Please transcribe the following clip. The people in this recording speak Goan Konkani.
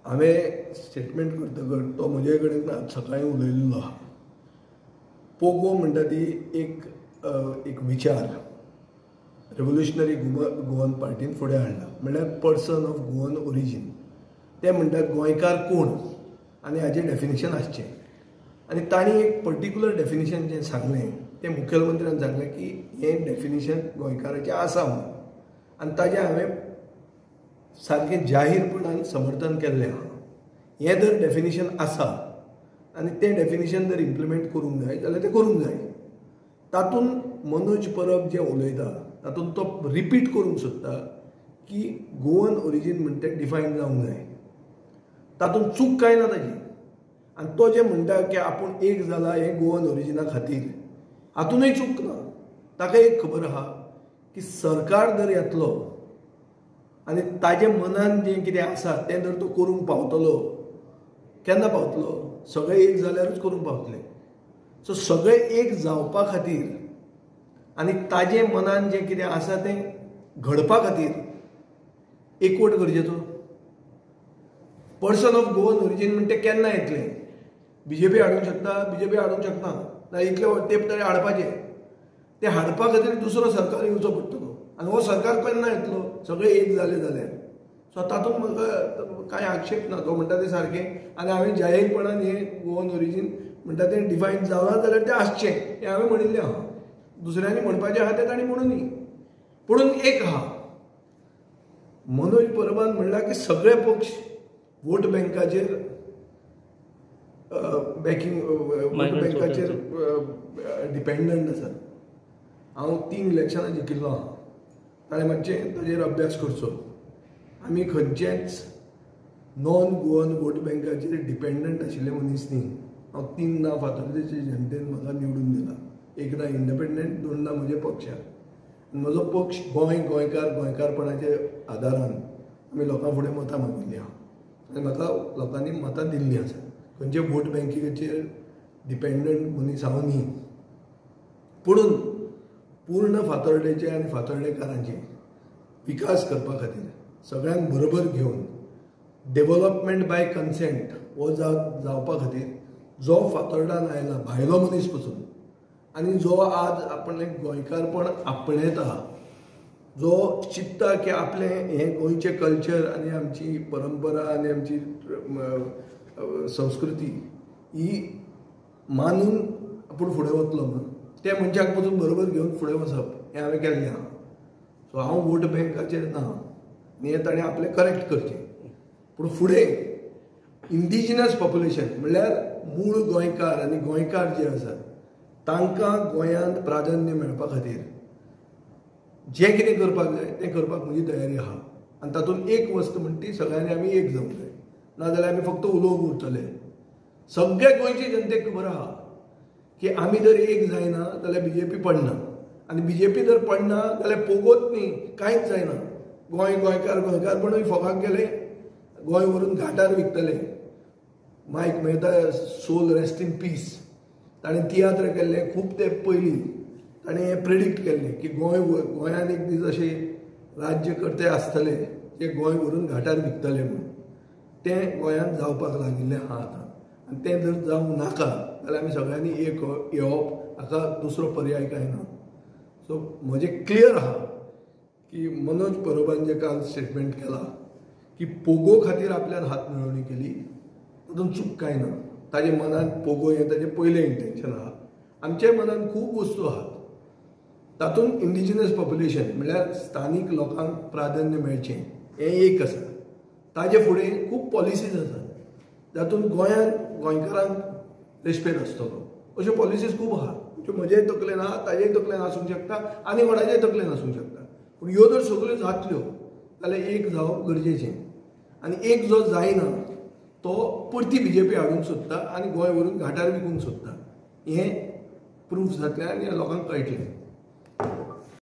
हांवें स्टेटमेंट करतकच तो म्हजे कडेन सकाळीं उलयल्लो आहा. पोगो म्हणटा ती एक एक विचार रेवोल्युशनरी गोवन पार्टीन फुडें हाडला, म्हणल्यार पर्सन ऑफ गोवन ओरिजीन. ते म्हणटात गोंयकार कोण आनी हाजें डेफिनेशन आसचें. आनी तांणी एक पर्टिक्युलर डेफिनेशन जें सांगलें तें मुखेलमंत्र्यान सांगलें की हें डेफिनेशन गोंयकाराचें आसा म्हणून, आनी ताजें हांवें सारकें जाहीरपणान समर्थन केल्लें आहा. हें जर डेफिनेशन आसा आनी तें डेफिनेशन जर इम्प्लिमेंट करूंक जाय जाल्यार तें करूंक जाय. तातूंत मनोज परब जें उलयता तातूंत तो रिपीट करूंक सोदता की गोवन ओरिजीन म्हणटा तें डिफायन जावंक जाय. तातूंत चूक कांय ना ताजी. आनी तो जें म्हणटा की आपूण एक जाला हें गोवन ओरिजिना खातीर, हातूनय चूक ना. ताका एक खबर आहा की सरकार जर येतलो आनी ताजे मनान जें कितें आसा तें जर तो करूंक पावतलो, केन्ना पावतलो? सगळे एक जाल्यारूच करूंक पावतले. सो सगळे एक जावपा खातीर आनी ताजे मनान जें कितें आसा तें घडपा खातीर एकवट गरजेचो. पर्सन ऑफ गोवन ओरिजीन म्हणटे केन्ना येतलें? बीजेपी हाडूंक शकता? बीजेपी हाडूंक शकना. ना इतले तेंप तरी हाडपाचें. तें हाडपा खातीर दुसरो सरकार येवचो पडटलो आनी हो सरकार केन्ना येतलो? सगळे एक जाले जाल्यार. सो तातूंत म्हाका कांय आक्षेप ना. तो म्हणटा तें सारकें आनी हांवें जाहीरपणान हें गोवन ओरिजीन म्हणटा तें डिफायन जालां जाल्यार तें आसचें हें हांवें म्हणिल्लें आहा. दुसऱ्यांनी म्हणपाचें आहा तें तांणी म्हणून न्ही. पुणून एक आहा, मनोज परबान म्हणलां की सगळे पक्ष वोट बँकाचेर बॅकिंग, वोट बँकाचेर डिपेंडंट आसात. हांव 3 इलेक्शनां जिखिल्लो आहा, ताणें मातशें ताजेर अभ्यास करचो. आमी खंयचेच नॉन गोवन वोट बँकाचेर डिपेंडंट आशिल्ले मनीस न्ही. हांव 3 फातोर्डेचे जनतेन म्हाका निवडून दिला, 1 इंडिपेंडंट, 2 म्हज्या पक्षाक. म्हजो पक्ष गोंय, गोंयकार, गोंयकारपणाच्या आदारान आमी लोकां फुडें मतां मागिल्लीं आहा आनी म्हाका लोकांनी मतां दिल्लीं आसा. खंयचे वोट बँकेचेर डिपेंडंट मनीस हांव न्ही. पुणून पूर्ण फातोर्डेचे आनी फातोर्डेकारांचे विकास करपा खातीर सगळ्यांक बरोबर घेवन डेवलपमेंट बाय कन्सेंट हो जावपा खातीर जो फातोर्डान आयला भायलो मनीस पसून आनी जो आज आपणें गोंयकारपण आपणयता, जो चिंत्ता की आपलें हें गोंयचें कल्चर आनी आमची परंपरा आनी आमची संस्कृती ही मानून आपूण फुडें वतलो म्हणून त्या मनशाक पसून बरोबर घेवन फुडें वचप हें हांवें केल्लें आहा. सो हांव वोट बँकाचेर ना आनी हें ताणें आपलें करेक्ट करचें. पूण फुडें इंडिजिनस पॉप्युलेशन म्हणल्यार मूळ गोंयकार आनी गोंयकार जे आसात तांकां गोंयांत प्राधान्य मेळपा खातीर जें कितें करपाक जाय तें करपाक म्हजी तयारी आहा. आनी तातूंत एक वस्त म्हणटा ती सगळ्यांनी आमी एक जावंक जाय, नाजाल्यार आमी फक्त उलोवंक उरतले. सगळे गोंयचे जनतेक खबर आहा की आमी जर एक जायना जाल्यार बीजेपी पडना आनी बीजेपी जर पडना जाल्यार पोगोत न्ही, कांयच जायना. गोंय गोंयकार गोंयकारपणूय फोगाक गेले, गोंय व्हरून घाटार विकतले. Mike Mehta soul rest in peace, ताणें तियात्र केल्ले खूब ते पयलीं ताणें हें प्रिडिक्ट केल्लें की गोंय गोंयांत एक दीस अशें राज्यकर्ते आसतले जे गोंय व्हरून घाटार विकतले म्हणून. तें गोंयांत जावपाक लागिल्लें आहा आतां आनी तें जर जावंक नाका जाल्यार आमी सगळ्यांनी एक येवप, हाका दुसरो पर्याय कांय ना. सो म्हजें क्लियर आहा की मनोज परबान जें काल स्टेटमेंट केलां की पोगो खातीर आपल्यान हात मेळोवणी केली तातूंत चूक कांय ना. ताजे मनान पोगो हें ताजें पयलें इंटेन्शन आहा. आमच्या मनान खूब वस्तू आहात, तातूंत इंडिजिनस पॉप्युलेशन म्हणल्यार स्थानीक लोकांक प्राधान्य मेळचें हें एक आसा. ताजे फुडें खूब पॉलिसीज आसात जातूंत गोंयांत गोंयकारांक रेस्पेद आसतलो, अश्यो पॉलिसीज खूब आहात ज्यो म्हजेय तकलेन आहा, ताजेय तकलेन आसूंक शकता आनी कोणाचेय तकलेन आसूंक शकता. पूण ह्यो जर सगल्यो जातल्यो जाल्यार एक जावप गरजेचें आनी एक जो जायना तो परती बीजेपी हाडूंक सोदता आनी गोंय व्हरून घाटार विकूंक सोदता हें प्रूफ जातलें आनी लोकांक कळटलें.